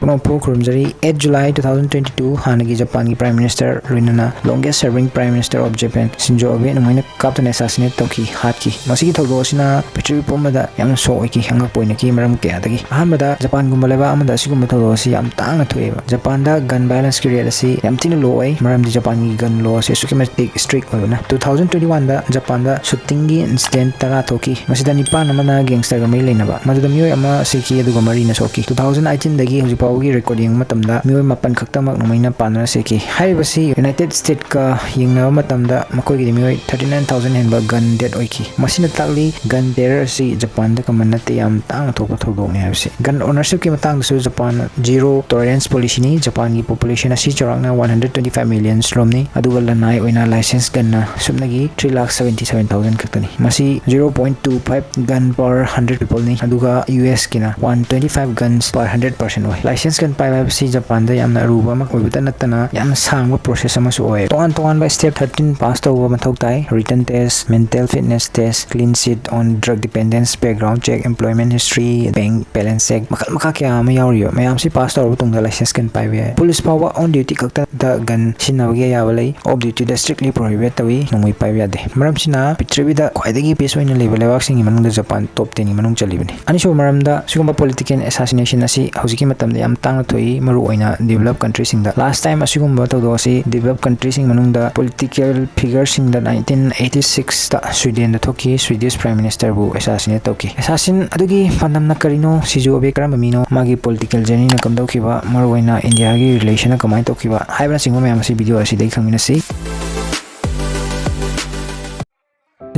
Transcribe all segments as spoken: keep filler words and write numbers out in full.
ꯄꯨꯝꯅꯃꯛꯄꯨ ꯈꯨꯔꯨꯝꯖꯔꯤ꯫ Eight July two thousand twenty two, ꯍꯥꯟꯅꯒꯤ ꯖꯄꯥꯟꯒꯤ Prime Minister ꯂꯣꯏꯅꯅ longest serving Prime Minister of Japan Shinzo Abe ꯅꯣꯡꯃꯩꯅ ꯀꯥꯞꯇꯨꯅ assassinate ꯇꯧꯈꯤ, ꯍꯥꯠꯈꯤ꯫ ꯃꯁꯤꯒꯤ ꯊꯧꯗꯣꯛ ꯑꯁꯤꯅ ꯄ꯭ꯔꯤꯊꯤꯕꯤ ꯄꯨꯝꯕꯗ ꯌꯥꯝꯅ ꯁꯣꯛ ꯑꯣꯏꯈꯤ, ꯑꯉꯛꯄ ꯑꯣꯏꯅꯈꯤ ꯃꯔꯝ ꯀꯌꯥꯗꯒꯤ꯫ ꯑꯍꯥꯟꯕꯗ, ꯖꯄꯥꯟꯒꯨꯝꯕ ꯂꯩꯕꯥꯛ ꯑꯃꯗ ꯑꯁꯤꯒꯨꯝꯕ ꯊꯧꯗꯣꯛ ꯑꯁꯤ ꯌꯥꯝ ꯇꯥꯡꯅ ꯊꯣꯛꯑꯦꯕ꯫ ꯖꯄꯥꯟꯗ gun violence ꯀꯤ rate ꯑꯁꯤ ꯌꯥꯝ ꯊꯤꯅ low ꯑꯣꯏ, ꯃꯔꯝꯗꯤ ꯖꯄꯥꯟꯒꯤ gun law ꯑꯁꯤ ꯑꯁꯨꯛꯀꯤ ꯃꯇꯤꯛ strict ꯑꯣꯏꯕꯅ꯫ Two thousand twenty one ꯗ ꯖꯄꯥꯟꯗ shooting ꯒꯤ incident ꯇꯔꯥ ꯊꯣꯛꯈꯤ꯫ ꯃꯁꯤꯗ ꯅꯤꯄꯥꯟ ꯑꯃꯅ gangster ꯒ ꯃꯔꯤ ꯂꯩꯅꯕ, ꯃꯗꯨꯗ ꯃꯤꯑꯣꯏ ꯑꯃ ꯁꯤꯈꯤ ꯑꯗꯨꯒ ꯃꯔꯤꯅ ꯁꯣꯛꯈꯤ꯫ Two thousand eighteen ꯗꯒꯤ ꯍꯧꯖꯤꯛ ꯐꯥꯎꯕꯒꯤ record ꯌꯦꯡꯕ ꯃꯇꯝꯗ ꯃꯤꯑꯣꯏ ꯃꯥꯄꯟ ꯈꯛꯇꯃꯛ ꯅꯣꯡꯃꯩꯅ ꯄꯥꯟꯗꯨꯅ ꯁꯤꯈꯤ꯫ ꯍꯥꯏꯔꯤꯕꯁꯤ United States ꯀ ꯌꯦꯡꯅꯕ ꯃꯇꯝꯗ ꯃꯈꯣꯏꯒꯤꯗꯤ ꯃꯤꯑꯣꯏ thirty nine thousand ꯍꯦꯟꯕ gun death ꯑꯣꯏꯈꯤ꯫ ꯃꯁꯤꯅ ꯇꯥꯛꯂꯤ gun terror ꯑꯁꯤ ꯖꯄꯥꯟꯗ common ꯅꯠꯇꯦ, ꯌꯥꯝ ꯇꯥꯡꯅ ꯊꯣꯛꯄ ꯊꯧꯗꯣꯛꯅꯤ ꯍꯥꯏꯕꯁꯤ꯫ Gun ownership ꯀꯤ ꯃꯇꯥꯡꯗꯁꯨ ꯖꯄꯥꯟ zero tolerance policy ꯅꯤ꯫ ꯖꯄꯥꯟꯒꯤ population ꯑꯁꯤ ꯆꯥꯎꯔꯥꯛꯅ one hundred twenty five million ꯔꯣꯝꯅꯤ, ꯑꯗꯨꯒ ꯂꯅꯥꯏ ꯑꯣꯏꯅ license gun ꯅ ꯁꯨꯞꯅꯒꯤ three lakh seventy seven thousand ꯈꯛꯇꯅꯤ꯫ ꯃꯁꯤ zero point two five gun per hundred people ꯅꯤ, ꯑꯗꯨꯒ U S ꯀꯤꯅ one twenty five guns per hundred person ꯑꯣꯏ꯫ License gun ꯄꯥꯏꯕ ꯍꯥꯏꯕꯁꯤ ꯖꯄꯥꯟꯗ ꯌꯥꯝꯅ ꯑꯔꯨꯕ ꯑꯃ ꯑꯣꯏꯕꯇ ꯅꯠꯇꯅ ꯌꯥꯝꯅ ꯁꯥꯡꯕ process ꯑꯃꯁꯨ ꯑꯣꯏ꯫ ꯇꯣꯉꯥꯟ ꯇꯣꯉꯥꯟꯕ step thirteen pass ꯇꯧꯕ ꯃꯊꯧ ꯇꯥꯏ: written test, mental fitness test, clean sheet on drug dependence, background check, employment history, bank balance check, ꯃꯈꯜ ꯃꯈꯥ ꯀꯌꯥ ꯑꯃ ꯌꯥꯎꯔꯤꯕ ꯃꯌꯥꯝꯁꯤ pass ꯇꯧꯔꯕ ꯃꯇꯨꯡꯗ license gun ꯄꯥꯏꯕ ꯌꯥꯏ꯫ Police ꯐꯥꯎꯕ on duty ꯈꯛꯇꯗ gun ꯁꯤꯖꯤꯟꯅꯕꯒꯤ ꯑꯌꯥꯕ ꯂꯩ꯫ Off duty ꯗ strictly prohibit ꯇꯧꯏ, ꯅꯣꯡꯃꯩ ꯄꯥꯏꯕ ꯌꯥꯗꯦ꯫ ꯃꯔꯝꯁꯤꯅ ꯄ꯭ꯔꯤꯊꯤꯕꯤꯗ ꯈ꯭ꯋꯥꯏꯗꯒꯤ peace ꯑꯣꯏꯅ ꯂꯩꯕ ꯂꯩꯕꯥꯛꯁꯤꯡꯒꯤ ꯃꯅꯨꯡꯗ ꯖꯄꯥꯟ top ten ꯒꯤ ꯃꯅꯨꯡ ꯆꯜꯂꯤꯕꯅꯤ꯫ ꯑꯅꯤꯁꯨꯕ ꯃꯔꯝꯗ, ꯁꯤꯒꯨꯝꯕ political assassination ꯑꯁꯤ ꯍꯧꯖꯤꯛꯀꯤ ꯃꯇꯝꯗ ꯌꯥꯝ ꯇꯥꯡꯅ ꯊꯣꯛꯏ, ꯃꯔꯨꯑꯣꯏꯅ developed country ꯁꯤꯡꯗ꯫ Last time ꯑꯁꯤꯒꯨꯝꯕ ꯊꯧꯗꯣꯛ ꯑꯁꯤ developed country ꯁꯤꯡ ꯃꯅꯨꯡꯗ political figure ꯁꯤꯡꯗ nineteen eighty six ꯇ Sweden ꯗ ꯊꯣꯛꯈꯤ, Swedish Prime Minister ꯕꯨ assassinate ꯇꯧꯈꯤ꯫ Assassin ꯑꯗꯨꯒꯤ ꯄꯥꯟꯗꯝꯅ ꯀꯔꯤꯅꯣ? ꯁꯤꯟꯖꯣ ꯑꯕꯦ ꯀꯔꯝꯕ ꯃꯤꯅꯣ? ꯃꯥꯒꯤ political journey ꯅ ꯀꯝꯗꯧꯈꯤꯕ? ꯃꯔꯨꯑꯣꯏꯅ ꯏꯟꯗꯤꯌꯥꯒꯤ relation ꯅ ꯀꯃꯥꯏꯅ ꯇꯧꯈꯤꯕ? ꯍꯥꯏꯕꯅꯆꯤꯡꯕ ꯃꯌꯥꯝ ꯑꯁꯤ video ꯑꯁꯤꯗꯒꯤ ꯈꯪꯃꯤꯟꯅꯁꯤ꯫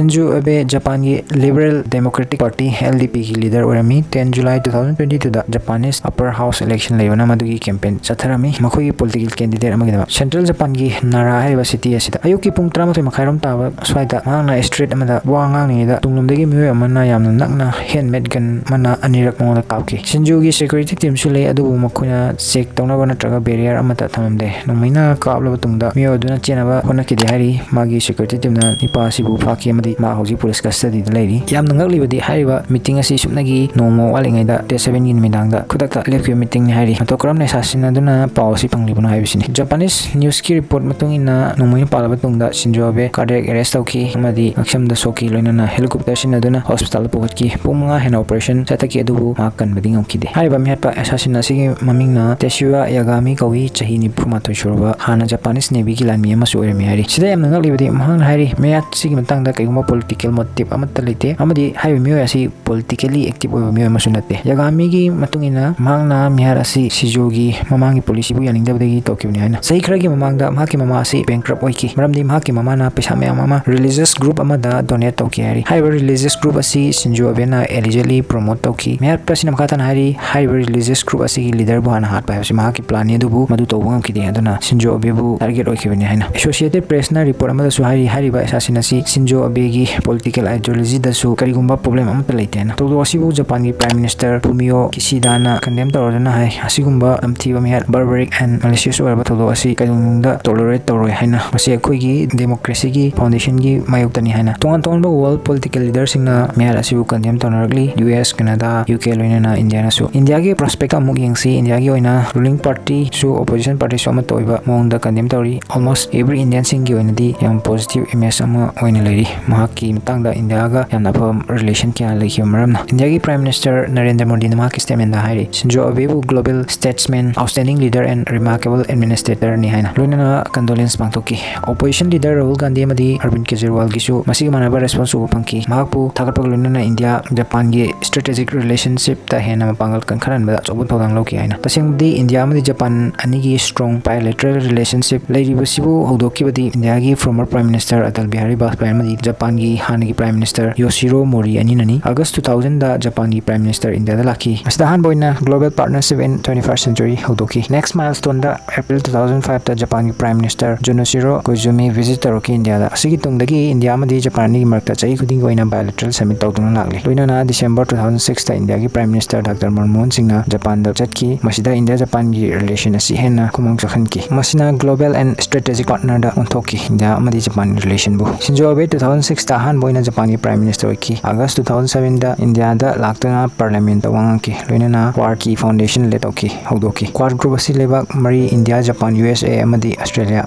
ꯁꯤꯟꯖꯣ ꯑꯕꯦ ꯖꯄꯥꯟꯒꯤ Liberal Democratic Party, L D P ꯒꯤ leader ꯑꯣꯏꯔꯝꯃꯤ꯫ Ten July two thousand twenty two ꯗ Japanese Upper House election ꯂꯩꯕꯅ ꯃꯗꯨꯒꯤ campaign ꯆꯠꯊꯔꯝꯃꯤ, ꯃꯈꯣꯏꯒꯤ political candidate ꯑꯃꯒꯤꯗꯃꯛ꯫ Central ꯖꯄꯥꯟꯒꯤ ꯅꯥꯔꯥ ꯍꯥꯏꯔꯤꯕ city ꯑꯁꯤꯗ ꯑꯌꯨꯛꯀꯤ ꯄꯨꯡ ꯇꯔꯥꯃꯥꯊꯣꯏ ꯃꯈꯥꯏꯔꯣꯝ ꯇꯥꯕ ꯁ꯭ꯋꯥꯏꯗ ꯃꯍꯥꯛꯅ street ꯑꯃꯗ ꯋꯥ ꯉꯥꯡꯂꯤꯉꯩꯗ ꯇꯨꯡꯂꯣꯝꯗꯒꯤ ꯃꯤꯑꯣꯏ ꯑꯃꯅ ꯌꯥꯝꯅ ꯅꯛꯅ handmade gun ꯑꯃꯅ ꯑꯅꯤꯔꯛ ꯃꯉꯣꯟꯗ ꯀꯥꯞꯈꯤ꯫ ꯁꯤꯟꯖꯣꯒꯤ security team ꯁꯨ ꯂꯩ, ꯑꯗꯨꯕꯨ ꯃꯈꯣꯏꯅ check ꯇꯧꯅꯕ ꯅꯠꯇ꯭ꯔꯒ barrier ꯑꯃꯠꯇ ꯊꯝꯂꯝꯗꯦ꯫ ꯅꯣꯡꯃꯩꯅ ꯀꯥꯞꯂꯕ ꯇꯨꯡꯗ ꯃꯤꯑꯣꯏ ꯑꯗꯨꯅ ꯆꯦꯟꯅꯕ ꯍꯣꯠꯅꯈꯤꯗꯦ ꯍꯥꯏꯔꯤ꯫ ꯃꯥꯒꯤ security team ꯅ ꯅꯨꯄꯥ ꯑꯁꯤꯕꯨ ꯐꯥꯈꯤ ꯑꯃꯗꯤ ꯃꯥ ꯍꯧꯖꯤꯛ ꯄꯨꯂꯤꯁ ꯀꯁꯇꯗꯤꯗ ꯂꯩꯔꯤ꯫ ꯌꯥꯝꯅ ꯉꯛꯂꯤꯕꯗꯤ ꯍꯥꯏꯔꯤꯕ ꯃꯤꯇꯤꯡ ꯑꯁꯤ ꯁꯨꯞꯅꯒꯤ ꯅꯣꯡꯃ ꯋꯥꯠꯂꯤꯉꯩꯗ ꯗꯦꯠ ꯁꯕꯦꯟꯒꯤ ꯅꯨꯃꯤꯗꯥꯡꯗ ꯈꯨꯗꯛꯇ ꯂꯦꯞꯈꯤꯕ ꯃꯤꯇꯤꯡꯅꯤ ꯍꯥꯏꯔꯤ꯫ ꯃꯇꯧ ꯀꯔꯝꯅ ꯑꯦꯁꯥꯁꯤꯟ ꯑꯗꯨꯅ ꯄꯥꯎ ꯑꯁꯤ ꯐꯪꯂꯤꯕꯅꯣ ꯍꯥꯏꯕꯁꯤꯅꯤ꯫ ꯖꯄꯥꯅꯤꯁ ꯅ꯭ꯌꯨꯁꯀꯤ ꯔꯤꯄꯣꯔꯠ ꯃꯇꯨꯡ ꯏꯟꯅ ꯅꯣꯡꯃꯩꯅ ꯄꯥꯜꯂꯕ ꯇꯨꯡꯗ ꯁꯤꯟꯖꯣ ꯑꯕꯦ ꯀꯥꯔꯗꯤꯌꯦꯛ ꯑꯦꯔꯦꯁ ꯇꯧꯈꯤ ꯑꯃꯗꯤ ꯉꯛꯁꯝꯗ ꯁꯣꯛꯈꯤ, ꯂꯣꯏꯅꯅ ꯍꯦꯂꯤꯀꯣꯞꯇꯔ ꯁꯤꯖꯤꯟꯅꯗꯨꯅ ꯍꯣꯁꯄꯤꯇꯥꯜꯗ ꯄꯨꯈꯠꯈꯤ꯫ ꯄꯨꯡ ꯃꯉꯥ ꯍꯦꯟꯅ ꯑꯣꯄꯔꯦꯁꯟ ꯆꯠꯊꯈꯤ, ꯑꯗꯨꯕꯨ ꯃꯍꯥꯛ ꯀꯟꯕꯗꯤ ꯉꯝꯈꯤꯗꯦ꯫ ꯍꯥꯏꯔꯤꯕ ꯃꯤꯍꯥꯠꯄ ꯑꯦꯁꯥꯁꯤꯟ ꯑꯁꯤꯒꯤ ꯃꯃꯤꯡꯅ ꯇꯦꯁꯨꯔꯥ ꯌꯥꯒꯥꯃꯤ ꯀꯧꯏ꯫ ꯆꯍꯤ ꯅꯤꯐꯨ ꯃꯥꯊꯣꯏ ꯁꯨꯔꯕ, ꯍꯥꯟꯅ ꯖꯄꯥꯅꯤꯁ ꯅꯦꯚꯤꯒꯤ ꯂꯥꯟꯃꯤ ꯑꯃꯁꯨ ꯑꯣꯏꯔꯝꯃꯤ ꯍꯥꯏꯔꯤ꯫ ꯁꯤꯗ ꯌꯥꯝꯅ ꯉꯛꯂꯤꯕꯗꯤ ꯃꯍꯥꯛꯅ ꯍꯥꯏꯔꯤ ꯃꯤꯍꯥꯠꯁꯤꯒꯤ ꯃꯇꯥꯡꯗ ꯀꯩꯒꯨꯝꯕ ꯄꯣꯂꯤꯇꯤꯀꯦꯜ ꯃꯣꯇꯤꯞ ꯑꯃꯠꯇ ꯂꯩꯇꯦ ꯑꯃꯗꯤ ꯍꯥꯏꯔꯤꯕ ꯃꯤꯑꯣꯏ ꯑꯁꯤ ꯄꯣꯂꯤꯇꯤꯀꯦꯜꯂꯤ ꯑꯦꯛꯇꯤꯚ ꯑꯣꯏꯕ ꯃꯤꯑꯣꯏ ꯑꯃꯁꯨ ꯅꯠꯇꯦ꯫ ꯌꯥꯒꯥꯃꯤꯒꯤ ꯃꯇꯨꯡ ꯏꯟꯅ ꯃꯍꯥꯛꯅ ꯃꯤꯍꯥꯠ ꯑꯁꯤ ꯁꯤꯖꯣꯒꯤ ꯃꯃꯥꯡꯒꯤ ꯄꯣꯂꯤꯁꯤꯕꯨ ꯌꯥꯅꯤꯡꯗꯕꯗꯒꯤ ꯇꯧꯈꯤꯕꯅꯤ ꯍꯥꯏꯅ꯫ ꯆꯍꯤ ꯈꯔꯒꯤ ꯃꯃꯥꯡꯗ ꯃꯍꯥꯛꯀꯤ ꯃꯃꯥ ꯑꯁꯤ ꯕꯦꯡꯀ꯭ꯔꯞ ꯑꯣꯏꯈꯤ, ꯃꯔꯝꯗꯤ ꯃꯍꯥꯛꯀꯤ ꯃꯃꯥꯅ ꯄꯩꯁꯥ ꯃꯌꯥꯝ ꯑꯃ ꯔꯤꯂꯤꯖꯤꯌꯁ ꯒ꯭ꯔꯨꯞ ꯑꯃꯗ ꯗꯣꯅꯦꯠ ꯇꯧꯈꯤ ꯍꯥꯏꯔꯤ꯫ ꯍꯥꯏꯔꯤꯕ ꯔꯤꯂꯤꯖꯤꯌꯁ ꯒ꯭ꯔꯨꯞ ꯑꯁꯤ ꯁꯤꯟꯖꯣ ꯑꯕꯦꯅ ꯑꯦꯂꯤꯖꯦꯗꯂꯤ ꯄ꯭ꯔꯣꯃꯣꯠ ꯇꯧꯈꯤ꯫ ꯃꯤꯍꯥꯠꯄ ꯑꯁꯤꯅ ꯃꯈꯥ ꯇꯥꯅ ꯍꯥꯏꯔꯤ, ꯍꯥꯏꯔꯤꯕ ꯔꯤꯂꯤꯖꯤꯌꯁ ꯒ꯭ꯔꯨꯞ ꯑꯁꯤꯒꯤ ꯂꯤꯗꯔꯕꯨ ꯍꯥꯟꯅ ꯍꯥꯠꯄ ꯍꯥꯏꯕꯁꯤ ꯃꯍꯥꯛꯀꯤ ꯄ꯭ꯂꯥꯟꯅꯤ, ꯑꯗꯨꯕꯨ ꯃꯗꯨ ꯇꯧꯕ ꯉꯝꯈꯤꯗꯦ, ꯑꯗꯨꯅ ꯁꯤꯟꯖꯣ ꯑꯕꯦꯕꯨ ꯇꯥꯔꯒꯦꯠ ꯑꯣꯏꯈꯤꯕꯅꯤ ꯍꯥꯏꯅ꯫ ꯑꯦꯁꯣꯁꯤꯌꯦꯇꯦꯗ ꯄ꯭ꯔꯦꯁꯅ ꯔꯤꯄꯣꯔꯠ ꯑꯃꯗꯁꯨ ꯍꯥꯏꯔꯤ, ꯍꯥꯏꯔꯤꯕ ꯑꯦꯁꯥꯁꯤꯟ ꯑꯁꯤ ꯁꯤꯟꯖꯣ ꯑꯕꯦꯒꯤ ꯄꯣꯂꯤꯇꯤꯀꯦꯜ ꯑꯥꯏꯗꯤꯌꯣꯂꯣꯖꯤꯗꯁꯨ ꯀꯔꯤꯒꯨꯝꯕ ꯄ꯭ꯔꯣꯕ꯭ꯂꯦꯝ ꯑꯃꯠꯇ ꯂꯩꯇꯦ ꯍꯥꯏꯅ꯫ ꯊꯧꯗꯣꯛ ꯑꯁꯤꯕꯨ ꯖꯄꯥꯟꯒꯤ ꯄ꯭ꯔꯥꯏꯝ ꯃꯤꯅꯤꯁꯇꯔ ꯐꯨꯃꯤꯑꯣ ꯀꯤꯁꯤꯗꯥꯅ ꯀꯟꯗꯦꯝ ꯇꯧꯔꯗꯨꯅ ꯍꯥꯏ, ꯑꯁꯤꯒꯨꯝꯕ ꯇꯝꯊꯤꯕ ꯃꯤꯍꯥꯠ, ꯕꯥꯔꯕꯔꯤꯛ ꯑꯦꯟ ꯃꯦꯂꯤꯁꯤꯌꯁ ꯑꯣꯏꯔꯕ ꯊꯧꯗꯣꯛ ꯑꯁꯤ ꯀꯩꯗꯧꯅꯨꯡꯗ ꯇꯣꯂꯔꯦꯠ ꯇꯧꯔꯣꯏ ꯍꯥꯏꯅ, ꯃꯁꯤ ꯑꯩꯈꯣꯏꯒꯤ ꯗꯦꯃꯣꯀ꯭ꯔꯦꯁꯤꯒꯤ ꯐꯥꯎꯟꯗꯦꯁꯟꯒꯤ ꯃꯥꯌꯣꯛꯇꯅꯤ ꯍꯥꯏꯅ꯫ ꯇꯣꯉꯥꯟ ꯇꯣꯉꯥꯟꯕ ꯋꯥꯔꯜꯗ ꯄꯣꯂꯤꯇꯤꯀꯦꯜ ꯂꯤꯗꯔꯁꯤꯡꯅ ꯃꯤꯍꯥꯠ ꯑꯁꯤꯕꯨ ꯀꯟꯗꯦꯝ ꯇꯧꯅꯔꯛꯂꯤ꯫ U S, Canada, U K ꯂꯣꯏꯅꯅ ꯏꯟꯗꯤꯌꯥꯅꯁꯨ꯫ ꯏꯟꯗꯤꯌꯥꯒꯤ ꯄ꯭ꯔꯣꯁꯄꯦꯛꯇ ꯑꯃꯨꯛ ꯌꯦꯡꯁꯤ꯫ ꯏꯟꯗꯤꯌꯥꯒꯤ ꯑꯣꯏꯅ ꯔꯨꯂꯤꯡ ꯄꯥꯔꯇꯤꯁꯨ ꯑꯣꯄꯣꯖꯤꯁꯟ ꯄꯥꯔꯇꯤꯁꯨ ꯑꯃꯠꯇ ꯑꯣꯏꯕ ꯃꯑꯣꯡꯗ ꯀꯟꯗꯦꯝ ꯇꯧꯔꯤ꯫ ꯑꯣꯜꯃꯣꯁ ꯑꯦꯚ꯭ꯔꯤ ꯏꯟꯗꯤꯌꯟꯁꯤꯡꯒꯤ ꯑꯣꯏꯅꯗꯤ ꯌꯥꯝ ꯄꯣꯖꯤꯇꯤꯚ ꯏꯃꯦꯖ ꯑꯃ ꯑꯣꯏꯅ ꯂꯩꯔꯤ꯫ ꯃꯍꯥꯛꯀꯤ ꯃꯇꯥꯡꯗ ꯏꯟꯗꯤꯌꯥꯒ ꯌꯥꯝꯅ ꯑꯐꯕ ꯔꯤꯂꯦꯁꯟ ꯀꯌꯥ ꯂꯩꯈꯤꯕ ꯃꯔꯝꯅ꯫ ꯏꯟꯗꯤꯌꯥꯒꯤ ꯄ꯭ꯔꯥꯏꯝ ꯃꯤꯅꯤꯁꯇꯔ ꯅꯔꯦꯟꯗ꯭ꯔ ꯃꯣꯗꯤꯅ ꯃꯍꯥꯛꯀꯤ ꯁ꯭ꯇꯦꯠꯃꯦꯟꯗ ꯍꯥꯏꯔꯤ, ꯁꯤꯟꯖꯣ ꯑꯕꯦꯕꯨ global statesman, outstanding leader and remarkable administratorꯅꯤ ꯍꯥꯏꯅ, ꯂꯣꯏꯅꯅ ꯀꯟꯗꯣꯂꯦꯟꯁ ꯄꯥꯡꯊꯣꯛꯈꯤ꯫ ꯑꯣꯄꯣꯖꯤꯁꯟ ꯂꯤꯗꯔ ꯔꯥꯍꯨꯜ ꯒꯥꯟꯙꯤ ꯑꯃꯗꯤ ꯑꯔꯕꯤꯟ ꯀꯦꯖꯔꯤꯋꯥꯜꯒꯤꯁꯨ ꯃꯁꯤꯒ ꯃꯥꯟꯅꯕ ꯔꯦꯁꯄꯣꯟꯁ ꯎꯕ ꯐꯪꯈꯤ꯫ ꯃꯍꯥꯛꯄꯨ ꯊꯥꯒꯠꯄꯒ ꯂꯣꯏꯅꯅ ꯏꯟꯗꯤꯌꯥ ꯖꯄꯥꯟꯒꯤ ꯁ꯭ꯇ꯭ꯔꯦꯇꯦꯖꯤꯛ ꯔꯤꯂꯦꯁꯟꯁꯤꯞꯇ ꯍꯦꯟꯅ ꯃꯄꯥꯡꯒꯜ ꯀꯟꯈꯠꯍꯟꯕꯗ ꯑꯆꯧꯕ ꯊꯧꯗꯥꯡ ꯂꯧꯈꯤ ꯍꯥꯏꯅ꯫ ꯇꯁꯦꯡꯕꯗꯤ ꯏꯟꯗꯤꯌꯥ ꯑꯃꯗꯤ ꯖꯄꯥꯟ ꯑꯅꯤꯒꯤ ꯁ꯭ꯇ꯭ꯔꯣꯡ ꯕꯥꯏꯂꯦꯇꯔꯦꯜ ꯔꯤꯂꯦꯁꯟꯁꯤꯞ ꯂꯩꯔꯤꯕꯁꯤꯕꯨ ꯍꯧꯗꯣꯛꯈꯤꯕꯗꯤ ꯏꯟꯗꯤꯌꯥꯒꯤ former prime minister Atal Bihari Vajpayee ꯑꯃꯗꯤ ꯖꯄꯥꯟꯒꯤ ꯍꯥꯟꯅꯒꯤ ꯄ꯭ꯔꯥꯏꯝ ꯃꯤꯅꯤꯁꯇꯔ ꯌꯣꯁꯤꯔꯣ ꯃꯣꯔꯤ ꯑꯅꯤꯅꯅꯤ꯫ ꯑꯥꯒꯁ ꯇꯨ ꯊꯥꯎꯖꯟꯗ ꯖꯄꯥꯟꯒꯤ ꯄ꯭ꯔꯥꯏꯝ ꯃꯤꯅꯤꯁꯇꯔ ꯏꯟꯗꯤꯌꯥꯗ ꯂꯥꯛꯈꯤ꯫ ꯃꯁꯤꯗ ꯑꯍꯥꯟꯕ ꯑꯣꯏꯅ Global Partnership in Twenty-first Century ꯍꯧꯗꯣꯛꯈꯤ꯫ ꯅꯦꯛꯁ ꯃꯥꯏꯜꯁ꯭ꯇꯣꯟꯗ ꯑꯦꯄ꯭ꯔꯤꯜ ꯇꯨ ꯊꯥꯎꯖꯟ ꯐꯥꯏꯚꯇ ꯖꯄꯥꯟꯒꯤ ꯄ꯭ꯔꯥꯏꯝ ꯃꯤꯅꯤꯁꯇꯔ ꯖꯨꯅꯣꯁꯤꯔꯣ ꯀꯣꯏꯖꯨꯃꯤ ꯚꯤꯖꯤꯠ ꯇꯧꯔꯛꯈꯤ ꯏꯟꯗꯤꯌꯥꯗ꯫ ꯑꯁꯤꯒꯤ ꯇꯨꯡꯗꯒꯤ ꯏꯟꯗꯤꯌꯥ ꯑꯃꯗꯤ ꯖꯄꯥꯟ ꯑꯅꯤꯒꯤ ꯃꯔꯛꯇ ꯆꯍꯤ ꯈꯨꯗꯤꯡꯒꯤ ꯑꯣꯏꯅ ꯕꯥꯏꯂꯦꯇꯔꯦꯜ ꯁꯃꯤꯠ ꯇꯧꯗꯨꯅ ꯂꯥꯛꯂꯤ꯫ ꯂꯣꯏꯅꯅ ꯗꯤꯁꯦꯝꯕꯔ ꯇꯨ ꯊꯥꯎꯖꯟ ꯁꯤꯛꯁꯇ ꯏꯟꯗꯤꯌꯥꯒꯤ ꯄ꯭ꯔꯥꯏꯝ ꯃꯤꯅꯤꯁꯇꯔ ꯗꯥꯛꯇꯔ ꯃꯟꯃꯣꯍꯟ ꯁꯤꯡꯅ ꯖꯄꯥꯟꯗ ꯆꯠꯈꯤ꯫ ꯃꯁꯤꯗ ꯏꯟꯗꯤꯌꯥ ꯖꯄꯥꯟꯒꯤ ꯔꯤꯂꯦꯁꯟ ꯑꯁꯤ ꯍꯦꯟꯅ ꯈꯨꯃꯥꯡ ꯆꯥꯎꯁꯤꯟꯈꯤ꯫ ꯃꯁꯤꯅ ꯒ꯭ꯂꯣꯕꯦꯜ ꯑꯦꯟ ꯁ꯭ꯇ꯭ꯔꯦꯇꯦꯖꯤꯛ ꯄꯥꯔꯠꯅꯔꯗ ꯑꯣꯟꯊꯣꯛꯈꯤ꯫ ꯏꯟꯗꯤꯌꯥ ꯑꯃꯗꯤ ꯖꯄꯥꯟ ꯔꯤꯂꯦꯁꯟꯕꯨ꯫ ꯁꯤꯟꯖꯣ ꯑꯕꯦ ꯇꯨ ꯊꯥꯎꯖꯟ ꯁꯤꯛꯁꯇ ꯑꯍꯥꯟꯕ ꯑꯣꯏꯅ ꯖꯄꯥꯟꯒꯤ Prime Minister ꯑꯣꯏꯈꯤ꯫ ꯑꯥꯒꯁ two thousand sevenꯗ ꯏꯟꯗꯤꯌꯥꯗ ꯂꯥꯛꯇꯨꯅ Parliamentꯇ ꯋꯥ ꯉꯥꯡꯈꯤ, ꯂꯣꯏꯅꯅ Quadꯀꯤ foundation ꯂꯦꯞꯇꯧꯈꯤ ꯍꯧꯗꯣꯛꯈꯤ꯫ Quad group ꯑꯁꯤ ꯂꯩꯕꯥꯛ ꯃꯔꯤ, India, Japan, U S A ꯑꯃꯗꯤ ꯑꯁꯇ꯭ꯔꯦꯂꯤꯌꯥ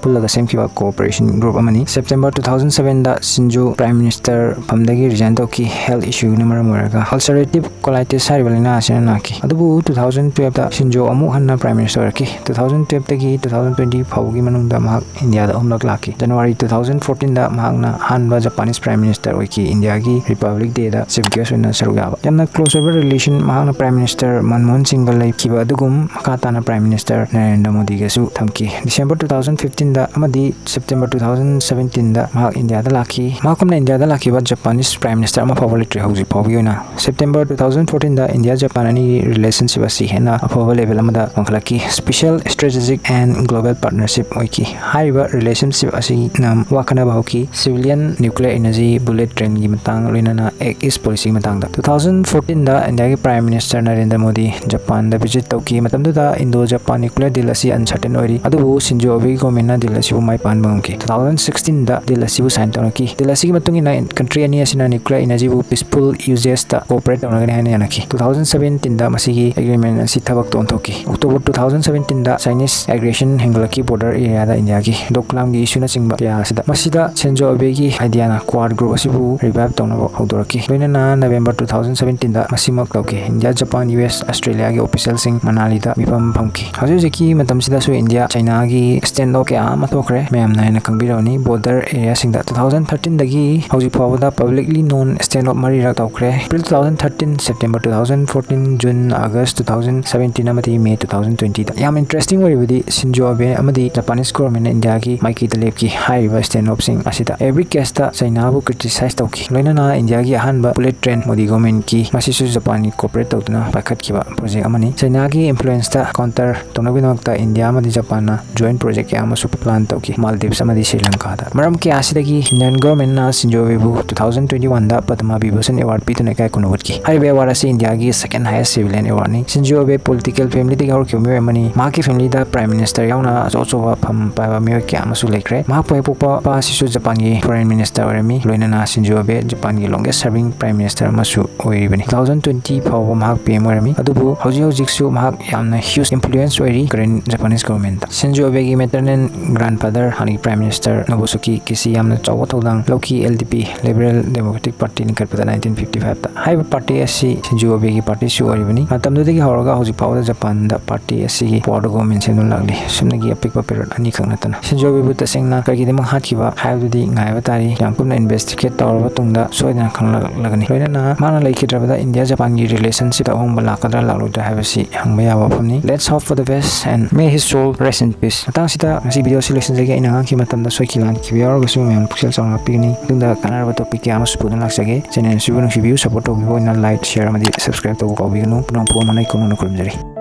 ꯄꯨꯜꯂꯒ ꯁꯦꯝꯈꯤꯕ cooperation group ꯑꯃꯅꯤ꯫ September two thousand sevenꯗ ꯁꯤꯟꯖꯣ Prime Minister ꯐꯝꯗꯒꯤ resign ꯇꯧꯈꯤ, health issueꯅ ꯃꯔꯝ ꯑꯣꯏꯔꯒ꯫ Ulcerative colitis ꯍꯥꯏꯔꯤꯕ ꯂꯥꯏꯅꯥ ꯑꯁꯤꯅ ꯅꯥꯈꯤ꯫ ꯑꯗꯨꯕꯨ two thousand twelveꯇ ꯁꯤꯟꯖꯣ ꯑꯃꯨꯛ ꯍꯟꯅ Prime Minister ꯑꯣꯏꯔꯛꯈꯤ꯫ Two thousand twelveꯇꯒꯤ two thousand twenty ꯐꯥꯎꯕꯒꯤ ꯃꯅꯨꯡꯗ ꯃꯍꯥꯛ ꯏꯟꯗꯤꯌꯥꯗ ꯑꯍꯨꯝꯂꯛ ꯂꯥꯛꯈꯤ꯫ January two thousand fourteenꯗ ꯃꯍꯥꯛꯅ ꯑꯍꯥꯟꯕ Japanese Prime Minister ꯑꯣꯏꯈꯤ, ꯏꯟꯗꯤꯌꯥꯒꯤ Republic Dayꯗ chief guest ꯑꯣꯏꯅ ꯁꯔꯨꯛ ꯌꯥꯕ꯫ ꯌꯥꯝꯅ close ꯑꯣꯏꯕ relation ꯃꯍꯥꯛꯅ Prime Minister ꯃꯟꯃꯣꯍꯟ ꯁꯤꯡꯒ ꯂꯩꯈꯤꯕ ꯑꯗꯨꯒꯨꯝ ꯃꯈꯥ ꯇꯥꯅ Prime Minister ꯅꯔꯦꯟꯗ꯭ꯔ ꯃꯣꯗꯤꯒꯁꯨ ꯊꯝꯈꯤ꯫ December two thousand fifteenꯗ ꯑꯃꯗꯤ September two thousand seventeenꯗ ꯃꯍꯥꯛ ꯏꯟꯗꯤꯌꯥꯗ ꯂꯥꯛꯈꯤ꯫ ꯃꯍꯥꯛꯀꯨꯝꯅ ꯏꯟꯗꯤꯌꯥꯗ ꯂꯥꯛꯈꯤꯕ Japanese Prime Minister ꯑꯃ ꯐꯥꯎꯕ ꯂꯩꯇ꯭ꯔꯤ ꯍꯧꯖꯤꯛ ꯐꯥꯎꯕꯒꯤ ꯑꯣꯏꯅ꯫ September two thousand fourteenꯗ ꯏꯟꯗꯤꯌꯥ ꯖꯄꯥꯟ ꯑꯅꯤꯒꯤ relationship ꯑꯁꯤ ꯍꯦꯟꯅ ꯑꯐꯕ level ꯑꯃꯗ ꯋꯥꯡꯈꯠꯂꯛꯈꯤ꯫ Special Strategic and Global Partnership ꯑꯣꯏꯈꯤ꯫ ꯍꯥꯏꯔꯤꯕ relationship ꯑꯁꯤꯅ ꯋꯥꯈꯠꯅꯕ ꯍꯧꯈꯤ꯫ Civilian nuclear energy, bullet trainꯒꯤ ꯃꯇꯥꯡ, ꯂꯣꯏꯅꯅ Act East policyꯒꯤ ꯃꯇꯥꯡꯗ꯫ Two thousand fourteenꯗ ꯏꯟꯗꯤꯌꯥꯒꯤ Prime Minister ꯅꯔꯦꯟꯗ꯭ꯔ ꯃꯣꯗꯤ ꯖꯄꯥꯟꯗ visit ꯇꯧꯈꯤ꯫ ꯃꯇꯝꯗꯨꯗ Indo-Japan nuclear deal ꯑꯁꯤ uncertain ꯑꯣꯏꯔꯤ, ꯑꯗꯨꯕꯨ ꯁꯤꯟꯖꯣ ꯑꯕꯦꯒꯤ governmentꯅ deal ꯑꯁꯤꯕꯨ ꯃꯥꯏ ꯄꯥꯛꯍꯟꯕ ꯉꯝꯈꯤ꯫ Two thousand sixteenꯗ deal ꯑꯁꯤꯕꯨ sign ꯇꯧꯅꯈꯤ꯫ Deal ꯑꯁꯤꯒꯤ ꯃꯇꯨꯡ ꯏꯟꯅ country ꯑꯅꯤ ꯑꯁꯤꯅ nuclear energyꯕꯨ peaceful useꯁꯇ cooperate ꯇꯧꯅꯒꯅꯤ ꯍꯥꯏꯅ ꯌꯥꯅꯈꯤ꯫ Two thousand seventeenꯗ ꯃꯁꯤꯒꯤ agreement ꯑꯁꯤ ꯊꯕꯛꯇ ꯑꯣꯟꯊꯣꯛꯈꯤ꯫ October two thousand seventeenꯗ Chinese aggression ꯍꯦꯟꯒꯠꯂꯛꯈꯤ border areaꯗ ꯏꯟꯗꯤꯌꯥꯒꯤ꯫ Doklamꯒꯤ issueꯅꯆꯤꯡꯕ ꯀꯌꯥ ꯑꯁꯤꯗ꯫ ꯃꯁꯤꯗ ꯁꯤꯟꯖꯣ ꯑꯕꯦꯒꯤ ideaꯅ Quad group ꯑꯁꯤꯕꯨ revive ꯇꯧꯅꯕ ꯍꯧꯗꯣꯔꯛꯈꯤ꯫ ꯂꯣꯏꯅꯅ November two thousand seventeenꯗ ꯃꯁꯤꯃꯛ ꯇꯧꯈꯤ꯫ ꯏꯟꯗꯤꯌꯥ, ꯖꯄꯥꯟ, U S, ꯑꯁꯇ꯭ꯔꯦꯂꯤꯌꯥꯒꯤ officialꯁꯤꯡ ꯃꯅꯥꯂꯤꯗ ꯃꯤꯐꯝ ꯐꯝꯈꯤ꯫ ꯍꯧꯖꯤꯛ ꯍꯧꯖꯤꯛꯀꯤ ꯃꯇꯝꯁꯤꯗꯁꯨ ꯏꯟꯗꯤꯌꯥ ꯆꯥꯏꯅꯥꯒꯤ stand off ꯀꯌꯥ ꯑꯃ ꯊꯣꯛꯈ꯭ꯔꯦ, ꯃꯌꯥꯝꯅ ꯍꯦꯟꯅ ꯈꯪꯕꯤꯔꯝꯃꯅꯤ꯫ Border areaꯁꯤꯡꯗ two thousand thirteenꯗꯒꯤ ꯍꯧꯖꯤꯛ ꯐꯥꯎꯕꯗ publicly known stand off ꯃꯔꯤꯔꯛ ꯇꯧꯈ꯭ꯔꯦ꯫ April two thousand thirteen, September two thousand fourteen, June, August two thousand seventeen ꯑꯃꯗꯤ May two thousand twentyꯗ꯫ ꯌꯥꯝ interesting ꯑꯣꯏꯔꯤꯕꯗꯤ ꯁꯤꯟꯖꯣ ꯑꯕꯦ ꯑꯃꯗꯤ Japanese governmentꯅ ꯏꯟꯗꯤꯌꯥꯒꯤ ꯃꯥꯏꯀꯩꯗ ꯂꯦꯞꯈꯤ ꯍꯥꯏꯔꯤꯕ stand offꯁꯤꯡ ꯑꯁꯤꯗ꯫ Every caseꯇ ꯆꯥꯏꯅꯥꯕꯨ criticize ꯇꯧꯈꯤ꯫ ꯂꯣꯏꯅꯅ ꯏꯟꯗꯤꯌꯥꯒꯤ ꯑꯍꯥꯟꯕ bullet train ꯃꯣꯗꯤ governmentꯀꯤ, ꯃꯁꯤꯁꯨ ꯖꯄꯥꯟꯒꯤ cooperate ꯇꯧꯗꯨꯅ ꯄꯥꯏꯈꯠꯈꯤꯕ project ꯑꯃꯅꯤ꯫ ꯆꯥꯏꯅꯥꯒꯤ influenceꯇ counter ꯇꯧꯅꯕꯒꯤꯗꯃꯛꯇ ꯏꯟꯗꯤꯌꯥ ꯑꯃꯗꯤ ꯖꯄꯥꯟꯅ joint project ꯀꯌꯥ ꯑꯃꯁꯨ plan ꯇꯧꯈꯤ, Maldives ꯑꯃꯗꯤ ꯁ꯭ꯔꯤ ꯂꯪꯀꯥꯗ꯫ ꯃꯔꯝ ꯀꯌꯥ ꯑꯁꯤꯗꯒꯤ Indian governmentꯅ ꯁꯤꯟꯖꯣ ꯑꯕꯦꯕꯨ two thousand twenty oneꯗ Padma Vibhushan Award ꯄꯤꯗꯨꯅ ꯏꯀꯥꯏ ꯈꯨꯝꯅꯕ ꯎꯠꯈꯤ꯫ ꯍꯥꯏꯔꯤꯕ award ꯑꯁꯤ ꯏꯟꯗꯤꯌꯥꯒꯤ second highest civilian awardꯅꯤ꯫ ꯁꯤꯟꯖꯣ ꯑꯕꯦ political familyꯗꯒꯤ ꯍꯧꯔꯛꯈꯤꯕ ꯃꯤꯑꯣꯏ ꯑꯃꯅꯤ꯫ ꯃꯍꯥꯛꯀꯤ familyꯗ Prime Minister ꯌꯥꯎꯅ ꯑꯆꯧ ꯑꯆꯧꯕ ꯐꯝ ꯄꯥꯏꯕ ꯃꯤꯑꯣꯏ ꯀꯌꯥ ꯑꯃꯁꯨ ꯂꯩꯈ꯭ꯔꯦ꯫ ꯃꯍꯥꯛꯄꯨ ꯍꯦꯛ ꯄꯣꯛꯄ ꯃꯄꯥ ꯑꯁꯤꯁꯨ ꯖꯄꯥꯟꯒꯤ foreign minister ꯑꯣꯏꯔꯝꯃꯤ꯫ ꯂꯣꯏꯅꯅ ꯁꯤꯟꯖꯣ ꯑꯕꯦ ꯖꯄꯥꯟꯒꯤ longest serving prime minister ꯑꯃꯁꯨ ꯑꯣꯏꯔꯤꯕꯅꯤ꯫ Two thousand twenty ꯐꯥꯎꯕ ꯃꯍꯥꯛ P M ꯑꯣꯏꯔꯝꯃꯤ, ꯑꯗꯨꯕꯨ ꯍꯧꯖꯤꯛ ꯍꯧꯖꯤꯛꯁꯨ ꯃꯍꯥꯛ ꯌꯥꯝꯅ huge influence ꯑꯣꯏꯔꯤ current Japanese government꯫ ꯁꯤꯟꯖꯣ ꯑꯕꯦꯒꯤ maternal grandfather, ꯍꯥꯟꯅꯒꯤ prime minister Nobusuke Kishi ꯌꯥꯝꯅ ꯆꯥꯎꯕ ꯊꯧꯗꯥꯡ ꯂꯧꯈꯤ L D P, Liberal Democratic Party ꯂꯤꯡꯈꯠꯄꯗ nineteen fifty five ꯇ꯫ ꯍꯥꯏꯔꯤꯕ party ꯑꯁꯤ ꯁꯤꯟꯖꯣ ꯑꯕꯦꯒꯤ party ꯁꯨ ꯑꯣꯏꯔꯤꯕꯅꯤ꯫ ꯃꯇꯝꯗꯨꯗꯒꯤ ꯍꯧꯔꯒ ꯍꯧꯖꯤꯛ ꯐꯥꯎꯕꯗ ꯖꯄꯥꯟꯗ party ꯑꯁꯤꯒꯤ power ꯗ government ꯁꯦꯝꯗꯨꯅ ꯂꯥꯛꯂꯤ꯫ ꯁꯨꯞꯅꯒꯤ ꯑꯄꯤꯛꯄ period ꯑꯅꯤꯈꯛ ꯅꯠꯇꯅ꯫ ꯁꯤꯟꯖꯣ ꯑꯕꯦꯕꯨ ꯇꯁꯦꯡꯅ ꯀꯔꯤꯒꯤꯗꯃꯛ ꯍꯥꯠꯈꯤꯕ ꯍꯥꯏꯕꯗꯨꯗꯤ ꯉꯥꯏꯕ ꯇꯥꯔꯤ꯫ ꯌꯥꯝ ꯀꯨꯞꯅ investigate ꯇꯧꯔꯕ ꯇꯨꯡꯗ ꯁꯣꯏꯗꯅ ꯈꯪꯂꯛꯂꯒꯅꯤ꯫ ꯂꯣꯏꯅꯅ ꯃꯥꯅ ꯂꯩꯈꯤꯗ꯭ꯔꯕꯗ India Japan ꯒꯤ relationship ꯇ ꯑꯍꯣꯡꯕ ꯂꯥꯛꯀꯗ꯭ꯔꯥ ꯂꯥꯛꯂꯣꯏꯗ꯭ꯔꯥ ꯍꯥꯏꯕꯁꯤ ꯍꯪꯕ ꯌꯥꯕ ꯋꯥꯐꯝꯅꯤ꯫ Let's hope for the best and may his soul rest in peace꯫ ꯃꯇꯥꯡꯁꯤꯗ ꯉꯁꯤ video ꯁꯤ ꯂꯣꯏꯁꯤꯟꯖꯒꯦ꯫ ꯑꯩꯅ ꯉꯥꯡꯈꯤꯕ ꯃꯇꯝꯗ ꯁꯣꯏꯈꯤ ꯂꯥꯟꯈꯤꯕ ꯌꯥꯎꯔꯒꯁꯨ ꯃꯌꯥꯝꯅ ꯄꯨꯛꯆꯦꯜ ꯆꯥꯎꯅ ꯉꯥꯛꯄꯤꯒꯅꯤ꯫ ꯃꯇꯨꯡꯗ ꯀꯥꯟꯅꯔꯕ topic ꯀꯌꯥ ꯑꯃꯁꯨ ꯄꯨꯗꯨꯅ ꯂꯥꯛꯆꯒꯦ꯫ Channel ꯑꯁꯤꯕꯨ ꯅꯨꯡꯁꯤꯕꯤꯌꯨ, support ꯇꯧꯕꯤꯕ ꯑꯣꯏꯅ like, share ꯑꯃꯗꯤ subscribe ꯇꯧꯕ ꯀꯥꯎꯕꯤꯒꯅꯨ꯫ ꯄꯨꯝꯅꯃꯛꯄꯨ ꯑꯃꯅ ꯑꯩ ꯀꯣꯟꯅ ꯈꯨꯔꯨꯝꯖꯔꯤ꯫